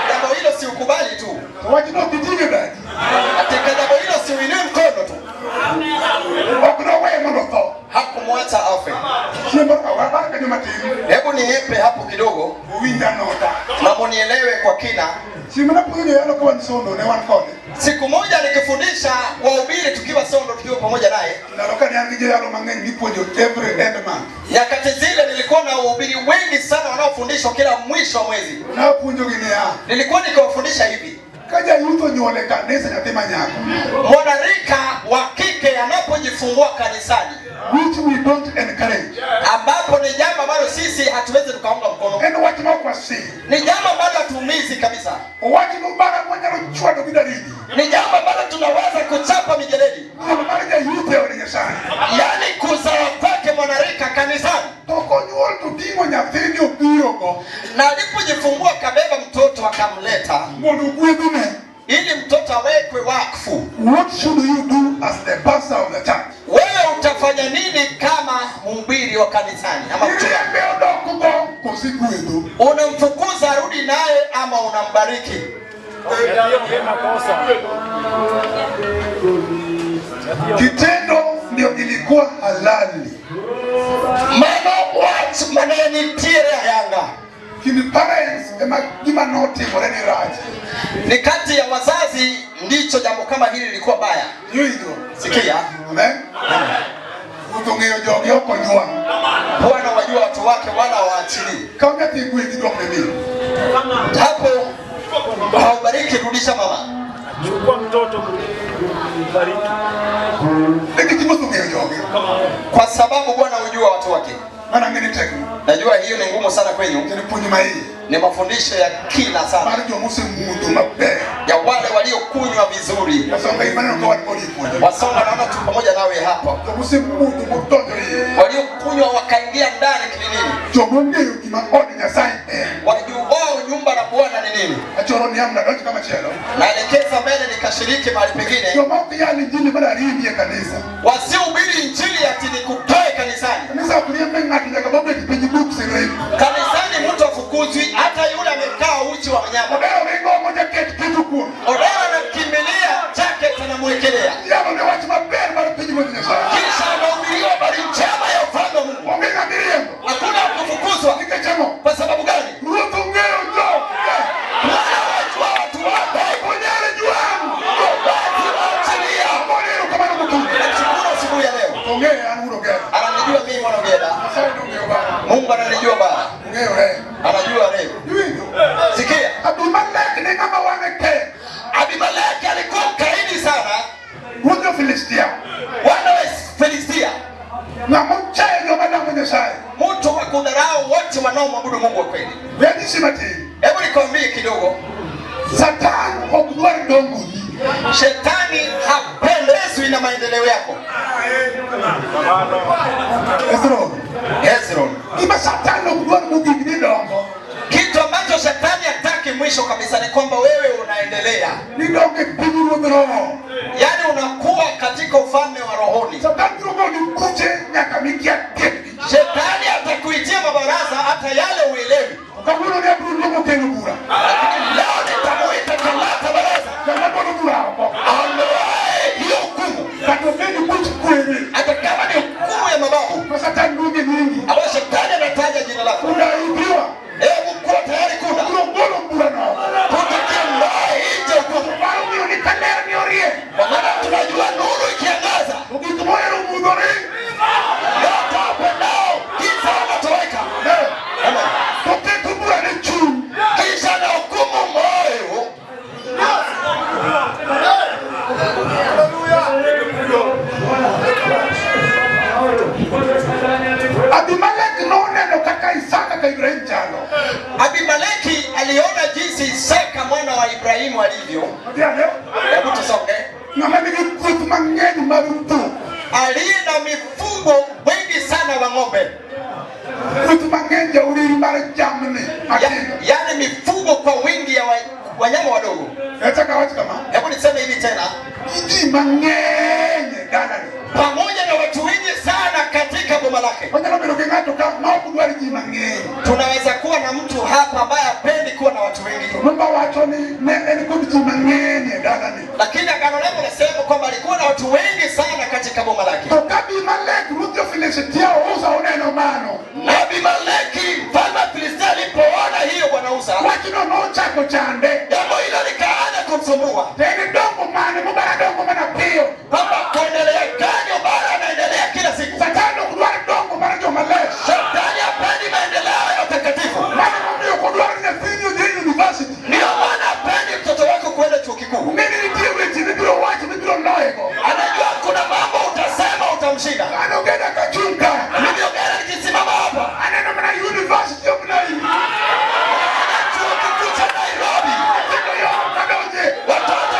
Speaker 2: Jambo hilo si ukubali tu.
Speaker 1: To wachno ok iting' e badi.
Speaker 2: Katika jambo hilo si uinue mkono tu.
Speaker 1: Ok noweye mondo otho.
Speaker 2: Hakumwacha afe.
Speaker 1: Chieng' moro abara kanyo matin.
Speaker 2: Hebu niepe hapo kidogo
Speaker 1: Uwinj anota.
Speaker 2: Na munielewe kwa kina.
Speaker 1: Chieng' mane apuonjo joyalo ka wan Sondo ne wan kode.
Speaker 2: Siku moja nikifundisha wahubiri tukiwa Sondo tukiwa pamoja naye.
Speaker 1: Ndalo kane an gi joyalo mang'eny mipuonjo every end month.
Speaker 2: Nyakati zile nilikuwa na wahubiri wengi sana wanaofundishwa kila mwisho wa mwezi.
Speaker 1: Napuonjogi niya.
Speaker 2: Nilikuwa nikiwafundisha hivi.
Speaker 1: Ka jayuth onyuol e kanisa nyathi ma nyako.
Speaker 2: Mwanarika wa kike anapojifungua kanisani,
Speaker 1: Which we don't encourage.
Speaker 2: Ambapo ni jambo ambalo sisi hatuwezi tukaunga mkono.
Speaker 1: En wach ma ok wasir.
Speaker 2: Ni jambo ambalo hatuumizi kabisa.
Speaker 1: Wach mobara mwanyalo chwado gi daridi.
Speaker 2: Ni jambo ambalo tunaweza kuchapa mijeledi.
Speaker 1: Nyuol mar jayuth e od Nyasaye.
Speaker 2: Yaani kuzaa kwake mwanarika kanisani.
Speaker 1: To konyuol to ting'o nyathini obiro.
Speaker 2: Na alipojifungua akabeba mtoto akamleta
Speaker 1: Mondo gwedhne.
Speaker 2: Ili mtoto awekwe wakfu.
Speaker 1: What should you do as the pastor of the church?
Speaker 2: Wewe utafanya nini kama mhubiri wa kanisani ama mchungaji?
Speaker 1: Iriembe odok go koso igwedho?
Speaker 2: Unamfukuza arudi naye ama unambariki?
Speaker 3: Makosa.
Speaker 1: Kitendo ndio ilikuwa halali.
Speaker 2: Mano wach mane nitiere ayanga.
Speaker 1: Kind parents ema gima notimore ni rach.
Speaker 2: Ni kati ya wazazi ndicho jambo kama hili lilikuwa baya.
Speaker 1: Iwinjo?
Speaker 2: Sikia,
Speaker 1: Amen. Ruoth ong'eyo jogi ok ojwang'.
Speaker 2: Bwana wajua watu wake wala hawaachilii.
Speaker 1: Kaw nyathi gwedhi duok ne min.
Speaker 2: Hapo haubariki, rudisha mama.
Speaker 3: Chukua mtoto mbariki.
Speaker 1: Nikech Ruoth ong'eyo jogi.
Speaker 2: Kwa sababu Bwana hujua watu wake.
Speaker 1: Mano ang'e ni tekno.
Speaker 2: Najua hiyo ni ngumu sana kwenyu,
Speaker 1: Kendo puonj ma iye.
Speaker 2: Ni mafundisho ya kina sana
Speaker 1: Mar jomosemodho maber.
Speaker 2: Ya wale waliokunywa vizuri.
Speaker 1: Wasonga imaneno ka wan kodi e puonjo.
Speaker 2: Wasonga, naona tu pamoja nawe hapa,
Speaker 1: Jomosemodho modonjo iye.
Speaker 2: Waliokunywa wakaingia ndani kilindini,
Speaker 1: Jomong'eyo gima od Nyasaye en.
Speaker 2: Wajuao nyumba la Bwana ni nini.
Speaker 1: Achoro ni amna donjo kama chielo.
Speaker 2: Naelekeza mbele nikashiriki mahali pengine.
Speaker 1: Joma ok yal injili mar ariembi e kanisa.
Speaker 2: Wasiohubiri injili ati nikutoe kanisani.
Speaker 1: Kanisa ok riembe ng'ato nyaka bobet piny buk sirem.
Speaker 2: Kanisani mtu afukuzwi, hata yule amekaa uchi wa wanyama.
Speaker 1: Odero ringo mojaket kitu kuome.
Speaker 2: Odero anakimbilia jacket anamwekelea,
Speaker 1: Yalo ne wach maber mar piny Ruoth Nyasaye.
Speaker 2: Kisha anahubiriwa habari njema ya ufalme wa Mungu.
Speaker 1: Onge ng'ama iriembo.
Speaker 2: Hakuna kufukuzwa.
Speaker 1: Nikech ang'o?
Speaker 2: Kwa sababu gani?
Speaker 1: Ruoth ong'eyo joge.
Speaker 2: Bwana wajua watu wake.
Speaker 1: Ok onyal jwang'.
Speaker 2: Basi waachilia.
Speaker 1: Agone erokamano mokinyi.
Speaker 2: Namshukuru asubuhi ya leo.
Speaker 1: Ong'eyo an wuon Ogera.
Speaker 2: Ananijua mimi mwana Ogera.
Speaker 1: Nyasaye nong'eyo baba.
Speaker 2: Mungu ananijua baba.
Speaker 1: Ong'eyo re.
Speaker 2: Anajua leo.
Speaker 1: Iwinjo?
Speaker 2: Sikia.
Speaker 1: Abimelek ne ng'ama wang'e tek.
Speaker 2: Abimeleki alikuwa mkaidi sana.
Speaker 1: Ruodh jo-Filistia.
Speaker 2: Wana wa Filistia.
Speaker 1: Ng'ama ochayo joma lamo Nyasaye.
Speaker 2: Mtu wa kudharau wote wanaomwabudu Mungu wa kweli.
Speaker 1: We anyisi matin.
Speaker 2: Hebu nikwambie kidogo.
Speaker 1: Satan ok dwar dongoni.
Speaker 2: Shetani hapendezwi na maendeleo yako.
Speaker 1: Ezro.
Speaker 2: Hezron.
Speaker 1: Gima Satan ok dwar mogik ni dongo.
Speaker 2: Kitu ambacho shetani hataki mwisho kabisa ni kwamba wewe unaendelea.
Speaker 1: Ni dongo e piny ruodh roho.
Speaker 2: Yaani unakuwa katika ufalme wa rohoni.
Speaker 1: Satan biro goni buche nyaka mikia tiekgi.
Speaker 2: Shetani atakuitia mabaraza hata yale uelewi.
Speaker 1: Kawuono ne abiro luongo kelo bura.
Speaker 2: Lakini leo nitamuita kalata baraza.
Speaker 1: Joma golo bura oko.
Speaker 2: Aondoe hiyo hukumu.
Speaker 1: Kata obed buch kwere.
Speaker 2: Hata kama ni hukumu ya mababu.
Speaker 1: Ma Satan luonge nyingi.
Speaker 2: Ambayo shetani anataja jina lako.
Speaker 1: Unaibiwa.
Speaker 2: Hebu kuwa tayari kuna.
Speaker 1: Abiro golo burano.
Speaker 2: Tutakiondoa nje hukumu.
Speaker 1: Mar omiyo ni kaler ni orie.
Speaker 2: Kwa maana tunajua nuru ikiangaza.
Speaker 1: To gik mohero mudhore.
Speaker 2: Yote wapendao giza wanatoweka. Amen.
Speaker 1: To keto bura ne chuny.
Speaker 2: Kisha na hukumu moyo.
Speaker 1: Abimelek noneno kaka Isaka ka Ibrahim chalo.
Speaker 2: Abimeleki aliona jinsi Isaka mwana wa Ibrahimu alivyo.
Speaker 1: Odhi ane.
Speaker 2: Hebu tusonge.
Speaker 1: Ng'ama nigi kweth mang'eny mag dhok.
Speaker 2: Aliye na mifugo wengi sana wa ng'ombe.
Speaker 1: Kweth mang'eny jauriri mar jamni matindo.
Speaker 2: Yaani mifugo kwa wingi ya wanyama wadogo.
Speaker 1: Achako awach kama.
Speaker 2: Hebu niseme hivi tena.
Speaker 1: Gi ji mang'eny e dalani.
Speaker 2: Pamoja na watu wengi sana katika boma lake.
Speaker 1: Wanyalo bedo gi ng'ato ka ma ok dwar ji mang'eny.
Speaker 2: Tunaweza kuwa na mtu hapa ambaye hapendi kuwa na watu wengi.
Speaker 1: Mumba wacho ni ne en kod ji mang'eny e dalani.
Speaker 2: Lakini agano lako linasema kwamba alikuwa na watu wengi sana katika boma lake.
Speaker 1: To ka Abimelek ruodh jo-Filistia Uza oneno mano.
Speaker 2: Na Abimeleki mfalme wa Filistia alipoona hiyo bwana Uza,
Speaker 1: Wachno nochako chande.
Speaker 2: Jambo hilo likaanza kumsumbua.
Speaker 1: To en dongo mane mobara dongo mana piyo.
Speaker 2: Kwamba kuendelea gani ubara anaendelea kila siku.
Speaker 1: Satan ok dwar dongo mar joma ler.
Speaker 2: Shetani hapendi maendeleo ya utakatifu.
Speaker 1: Mano momiyo ok odwar nyathini odhi e university.
Speaker 2: Ndio maana hapendi mtoto wako kwenda chuo kikuu.
Speaker 1: Ong'e ni nitie weche mibiro wacho mibiro loyego.
Speaker 2: Anajua kuna mambo utasema utamshinda.
Speaker 1: An Ogeda kachung' ka.
Speaker 2: Mimi Ogeda nikisimama hapa.
Speaker 1: Aneno mana University of Nairobi.
Speaker 2: Chuo kikuu cha Nairobi.
Speaker 1: Nyithindo yom kadonje.
Speaker 2: Watoto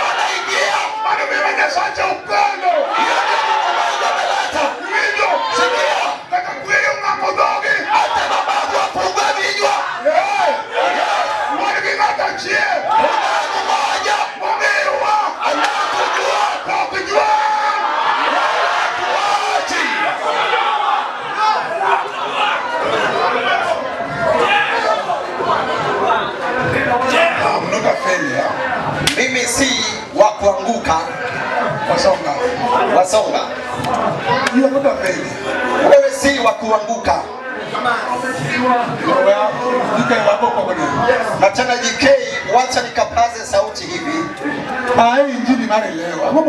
Speaker 2: si wa kuanguka. Na tena JK, wacha nikapaze sauti hivi.
Speaker 1: Ae injili mara leo. Ang'o?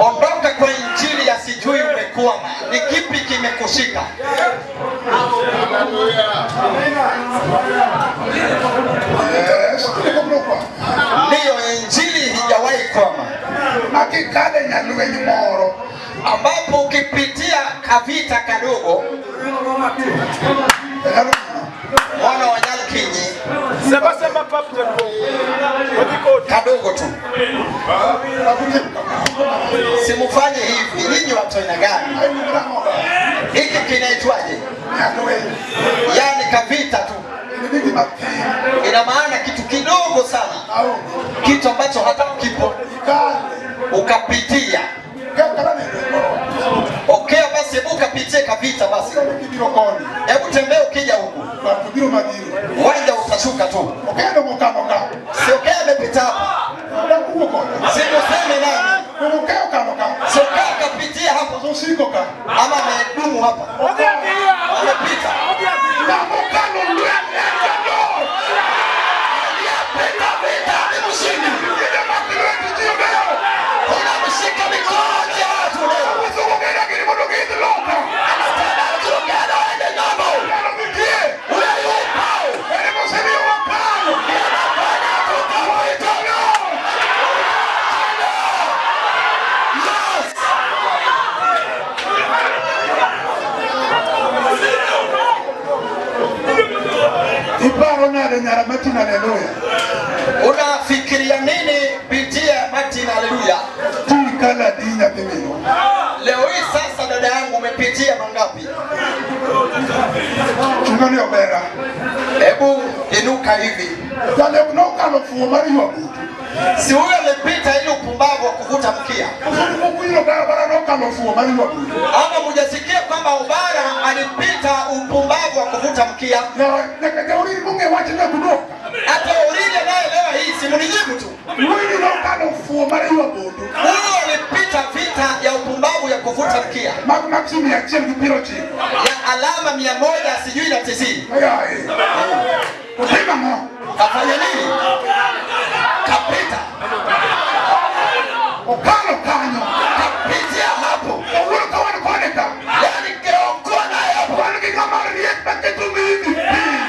Speaker 2: Ondoka kwa injili ya sijui umekwama. Ni kipi kimekushika?
Speaker 1: Yes,
Speaker 2: Ndiyo, injili hijawahi kwama.
Speaker 1: Makikale nyalwenyi moro
Speaker 2: Ambapo ukipitia kavita kadogo, mwana wa Nyalkinyi
Speaker 3: Sema sema pap jaduong'. Odhi kodi.
Speaker 2: kadogo tu, simufanye hivi. Nyinyi watu aina gani? Hiki kinaitwaje? Yaani kavita tu, ina maana kitu kidogo sana, kitu ambacho hata kipo ukapitia. Okay, basi hebu ukapitie kavita basi, hebu tembea ukija huku, uwanja utashuka tu. Si okay, amepita hapa, simuseme nani? Si okay, akapitia hapo ama amedumu hapa,
Speaker 3: Odhi adhiya.
Speaker 2: Amepita.
Speaker 3: Odhi adhiya.
Speaker 2: Aliyepita vita ni mshindi. Unamshika mikono ya watu leo. Anataka kurogana waende ng'ambo. Ule yupo. Yes.
Speaker 1: Iparo nade nyara Martin haleluya.
Speaker 2: Unafikiria nini pitia Martin haleluya?
Speaker 1: Tikala di nyathi minwa.
Speaker 2: Leo hii sasa dada yangu umepitia mangapi?
Speaker 1: Chungani obera.
Speaker 2: Hebu inuka hivi.
Speaker 1: Jale nokalo fuo mar ywa butu.
Speaker 2: Si huyo amepita ili upumbavu wa kuvuta mkia.
Speaker 1: Kuwiro barabara nokalo fuo mar ywa butu.
Speaker 2: Ama mujasikia kwamba Obara alipita upumbavu wa kuvuta mkia?
Speaker 1: Nyaka jauriri mong'e wach nyakudoka.
Speaker 2: Hata Urile naye leo hii simunijibu tu.
Speaker 1: Wuoyini nokalo fuo mar ywa butu.
Speaker 2: Huyo alipita vita ya upumbavu ya kuvuta mkia
Speaker 1: Mag Maxi 190
Speaker 2: ya alama 190.
Speaker 1: Ayaye. Otimo ang'o?
Speaker 2: Kafanya nini? Kapita,
Speaker 1: Okalo kanyo.
Speaker 2: kapitia hapo.
Speaker 1: Kawuono ka wan kode ka.
Speaker 2: Yaani keokoa naye hapo.
Speaker 1: Wan gi ng'ama riek maketo mindi piny.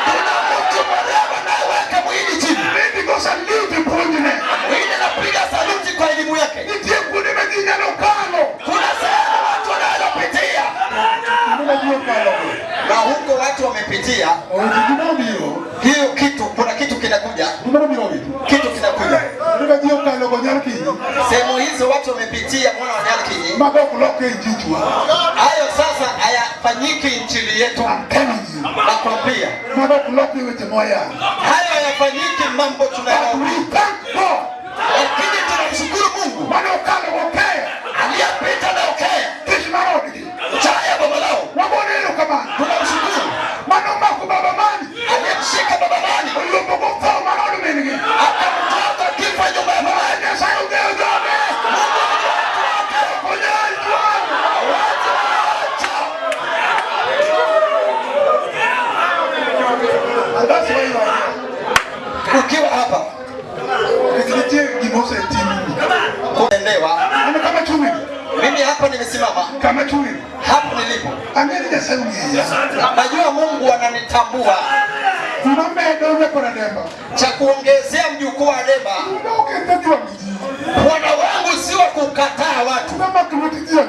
Speaker 2: Kuna mtu mwerevu anayeweka mwili chini.
Speaker 1: Mindi go salute puonjne.
Speaker 2: Mwili anapiga saluti kwa elimu yake.
Speaker 1: Nitie kuonde ma ji nyalo kalo.
Speaker 2: Kuna sehemu watu wanaweza pitia,
Speaker 1: Kuonde ma ji okalo go.
Speaker 2: na huko watu wamepitia
Speaker 1: Oweche gima obiro.
Speaker 2: hiyo kitu. Kuna kitu kinakuja,
Speaker 1: Gimoro biro wito.
Speaker 2: kitu kinakuja.
Speaker 1: Kuonde ma ji okalo go nyal kinyi.
Speaker 2: Sehemu hizo watu wamepitia, mwana wa Nyalkinyi.
Speaker 1: Mago ok lok e injichwa.
Speaker 2: Hayo sasa hayafanyiki nchini yetu,
Speaker 1: I'm telling you.
Speaker 2: nakwambia.
Speaker 1: Mago ok lok e weche moyalo.
Speaker 2: Hayo hayafanyiki mambo
Speaker 1: But
Speaker 2: tunayo,
Speaker 1: we thank God.
Speaker 2: lakini tunamshukuru Mungu
Speaker 1: Mane okalo gokeya.
Speaker 2: aliyepita na Okea
Speaker 1: Tich mar odgi.
Speaker 2: chaya baba lao.
Speaker 1: Wagone erokamano.
Speaker 2: Tunamshukuru
Speaker 1: Mane omako baba mani.
Speaker 2: aliyemshika baba mani
Speaker 1: Olombo go tho mar od min gi.
Speaker 2: akamtoa kwa kifo nyuma ya baba.
Speaker 1: Nyasaye ong'eyo joge.
Speaker 2: Mungu anajua watu wake.
Speaker 1: Ok onyal twang'o.
Speaker 2: Hawezi waacha.
Speaker 1: And that's why you are here.
Speaker 2: Ukiwa hapa
Speaker 1: Nikech nitie gima osetimni.
Speaker 2: kuendewa,
Speaker 1: An kama achung'ni.
Speaker 2: mimi hapa nimesimama,
Speaker 1: Kama achung'ni.
Speaker 2: hapo nilipo,
Speaker 1: Ang'e ni Nyasaye ong'eya.
Speaker 2: najua Mungu ananitambua.
Speaker 1: Gima medo nyakora Demba.
Speaker 2: Cha kuongezea mjukuu wa Dema,
Speaker 1: Gima oketho jwang' ji.
Speaker 2: Bwana wangu si wa kukataa watu,
Speaker 1: Gima mako lwet ji ajiya.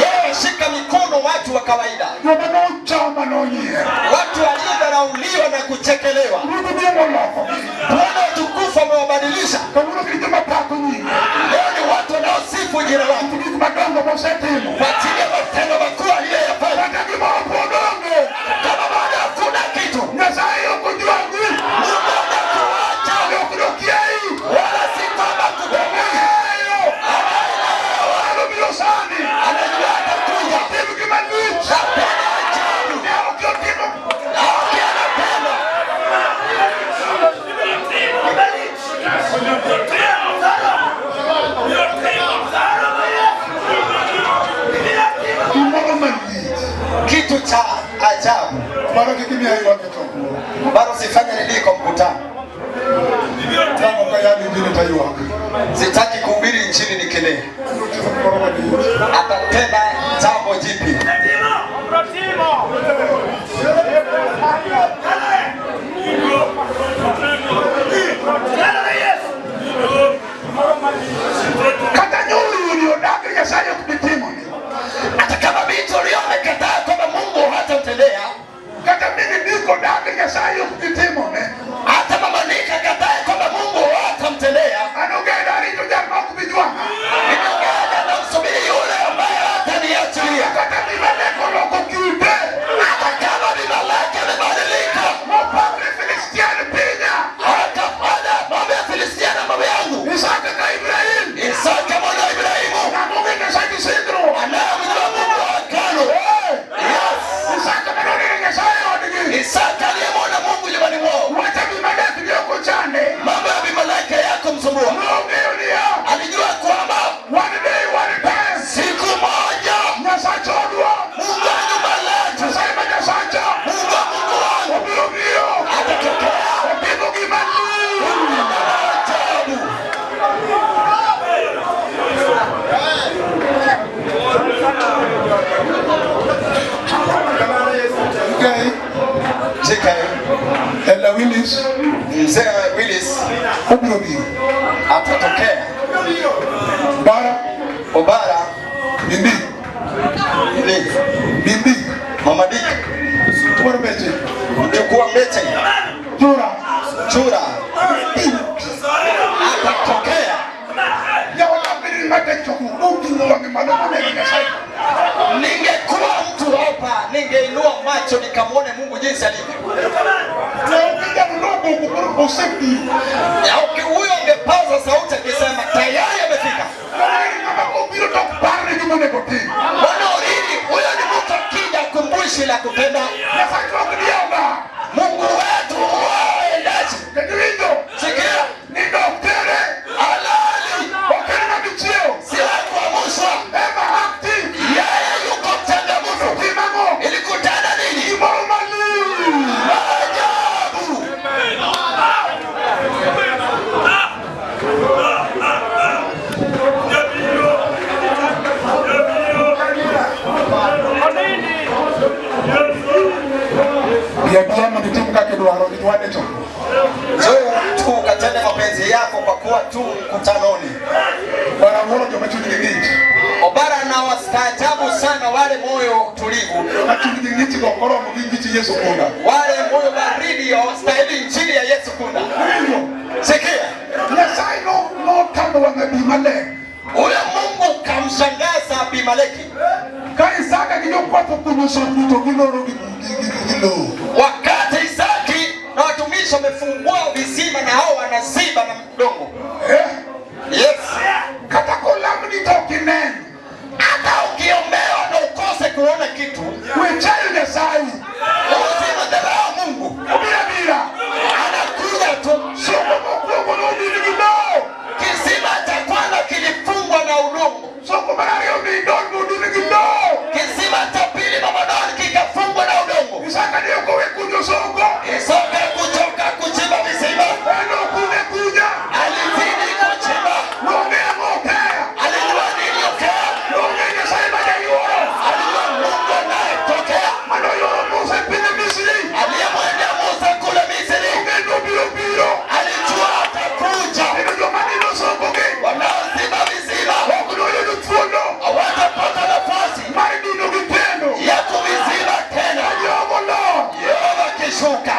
Speaker 2: yeye shika mikono watu wa kawaida,
Speaker 1: Joma nochama nonyiero.
Speaker 2: watu waliodharauliwa na kuchekelewa.
Speaker 1: Ruodh duong' olokogi.
Speaker 2: Bwana utukufu amewabadilisha.
Speaker 1: Kawuono gin joma pako nyinge.
Speaker 2: Leo ni watu wanaosifu jina lake
Speaker 1: Gik madongo mosetimo.
Speaker 2: kwa ajili ya matendo makuu aliyoyafanya.
Speaker 1: Kata gimoro pod onge.
Speaker 2: Kama bado hakuna kitu,
Speaker 1: Nyasaye ok ojwang'i.
Speaker 2: Mungu hajakuacha
Speaker 1: Ok nokiei.
Speaker 2: wala si kwamba kutambui.
Speaker 1: Ong'eyo. Onyalo biro sani.
Speaker 2: Anajua atakuja.
Speaker 1: Otim gima lich.
Speaker 2: Napenda ajabu.
Speaker 1: Ne ok otimo.
Speaker 2: Aoki anapenda.
Speaker 1: Gimoro
Speaker 2: cha ajabu.
Speaker 1: Mara kik imiya ywak e chokruok.
Speaker 2: Bado sifanye niliko mkutano.
Speaker 1: Tamo ka yalo injili taywak.
Speaker 2: Sitaki kuhubiri injili nikilia.
Speaker 1: Abiro timo gimoro malich.
Speaker 2: Atatenda jambo jipya.
Speaker 1: Kata nyuri odagi Nyasaye ok bi timone.
Speaker 2: Hata kama binti uliyomekataa kwamba Mungu hatamtendea,
Speaker 1: Kata mini Dik odagi Nyasaye ok bi timone.
Speaker 2: hata mama Nika katae kwamba Mungu hatamtendea,
Speaker 1: An ogenda arito jal ma ok bi jwang'a.
Speaker 2: ninang'ang'ana na msubiri yule ambaye hataniachilia.
Speaker 1: Kata Abimelek oloko kite.
Speaker 2: Hata kama Abimeleki amebadilika,
Speaker 1: Mopakne Filistian pinya.
Speaker 2: akafanya mambo ya Filistia na mambo yangu.
Speaker 1: Isaka ka Ibrahim.
Speaker 2: Isaka mwana wa Ibrahimu
Speaker 1: Ng'ama ong'e Nyasaye singruok.
Speaker 2: anayemjua Mungu wa agano. Yes.
Speaker 1: Isaka manoneno Nyasaye odgi.
Speaker 2: Isaka aliyemwona Mungu nyumbani mwao,
Speaker 1: Wach Abimelek ne ok ochande.
Speaker 2: mambo ya Abimeleki hayakumsumbua.
Speaker 1: Nong'eyo niya.
Speaker 2: Alijua kwamba
Speaker 1: One day, one time.
Speaker 2: siku moja
Speaker 1: Nyasach odwa.
Speaker 2: Mungu wa nyumba letu,
Speaker 1: Nyasaye ma Nyasacha.
Speaker 2: Mungu wa Mungu wangu
Speaker 1: Obiro biro.
Speaker 2: atatokea
Speaker 1: Otimo gima lich.
Speaker 2: ajabu.
Speaker 1: Okay.
Speaker 2: Shika
Speaker 1: Elder Willis
Speaker 2: mzee Willis
Speaker 1: obiro biro.
Speaker 2: atatokea.
Speaker 1: Bara
Speaker 2: Obara
Speaker 1: Bindi.
Speaker 2: ni
Speaker 1: Bindi.
Speaker 2: Mama Dick
Speaker 1: Tuwar beche.
Speaker 2: mchukua mbete
Speaker 1: Jura.
Speaker 2: chura atatokea.
Speaker 1: Yawa biri ng'ate chokruok. Oting'o wang'e malo moneno Nyasaye.
Speaker 2: Ningekuwa mtu hapa, ningeinua macho nikamwone Mungu jinsi alivyo.
Speaker 1: Ne ok inyal logo koro osebiro.
Speaker 2: Na huyo angepaza sauti akisema tayari amefika.
Speaker 1: Noneno ng'ama kobiro to ok parne gima onego otim.
Speaker 2: Bwana Oriri, huyo ni mtu akija kumbushi la kutenda.
Speaker 1: Nyasachwa ok diewa.
Speaker 2: Mungu wetu waendaje?
Speaker 1: Kendo iwinjo?
Speaker 2: Sikia,
Speaker 1: Nindo ok tere.
Speaker 2: halali
Speaker 1: Ok en ng'ama ichiewo.
Speaker 2: si wa kuamshwa.
Speaker 1: Ema active.
Speaker 2: Yeye yuko mchangamfu.
Speaker 1: Otim ang'o?
Speaker 2: Ilikutana nini?
Speaker 1: Gimoro malich.
Speaker 2: Maajabu.
Speaker 1: Bi abiya mondo itim kaka idwaro nikech wan e chokruok.
Speaker 2: Njoo tu ukatende mapenzi yako kwa kuwa tu mkutanoni.
Speaker 1: Bwana wuoro joma chunygi ng'ich.
Speaker 2: Obara na wastaajabu sana wale moyo tulivu,
Speaker 1: Joma chunygi ng'ich go ok oromo gi ng'ich Yesu kunda.
Speaker 2: wale moyo baridi hawastahili injili ya Yesu kunda.
Speaker 1: Iwinjo?
Speaker 2: Sikia,
Speaker 1: Nyasaye notamo wang' Abimelek.
Speaker 2: huyo Mungu kamshangaza Abimeleki
Speaker 1: Ka Isaka gi jokwath okunyo sokni to giloro gi lowo.
Speaker 2: wakati Isaki na watumishi wamefungua visima na hao wanaziba na mdongo.
Speaker 1: Eh?
Speaker 2: Yes,
Speaker 1: Kata kolamni to ok inen.
Speaker 2: hata ukiombewa na ukose kuona kitu,
Speaker 1: We chayo Nyasaye.
Speaker 2: usimdharau Mungu,
Speaker 1: Obiro abira.
Speaker 2: anakuja tu.
Speaker 1: Soko mokwongo nodin gi lowo.
Speaker 2: Kisima cha kwanza kilifungwa na udongo,
Speaker 1: Soko mar ariyo nindon nodin gi lowo.
Speaker 2: kisima cha pili Mamadoni kikafungwa na udongo.
Speaker 1: Isaka ne ok owe kunyo soko.
Speaker 2: Isaka kuchoka kuchimba visima,
Speaker 1: En okune kunya.
Speaker 2: alizidi kuchimba.
Speaker 1: Nong'eyo ang'o okeya.
Speaker 2: Alijua nini okea,
Speaker 1: Nong'eyo Nyasaye ma jayuoro.
Speaker 2: alijua Mungu anayetokea,
Speaker 1: Manoyuoro Musa e piny Misri.
Speaker 2: aliyemwendea Musa kule Misri,
Speaker 1: Ong'eyo nobiro biro.
Speaker 2: alijua atakuja.
Speaker 1: Kendo joma nino sokogi
Speaker 2: Wanaoziba visima
Speaker 1: ok noyudo thuolo
Speaker 2: hawatapata nafasi
Speaker 1: mar dino gi kendo.
Speaker 2: ya kuviziba tena.
Speaker 1: Jogo lor.
Speaker 2: Yehova akishuka,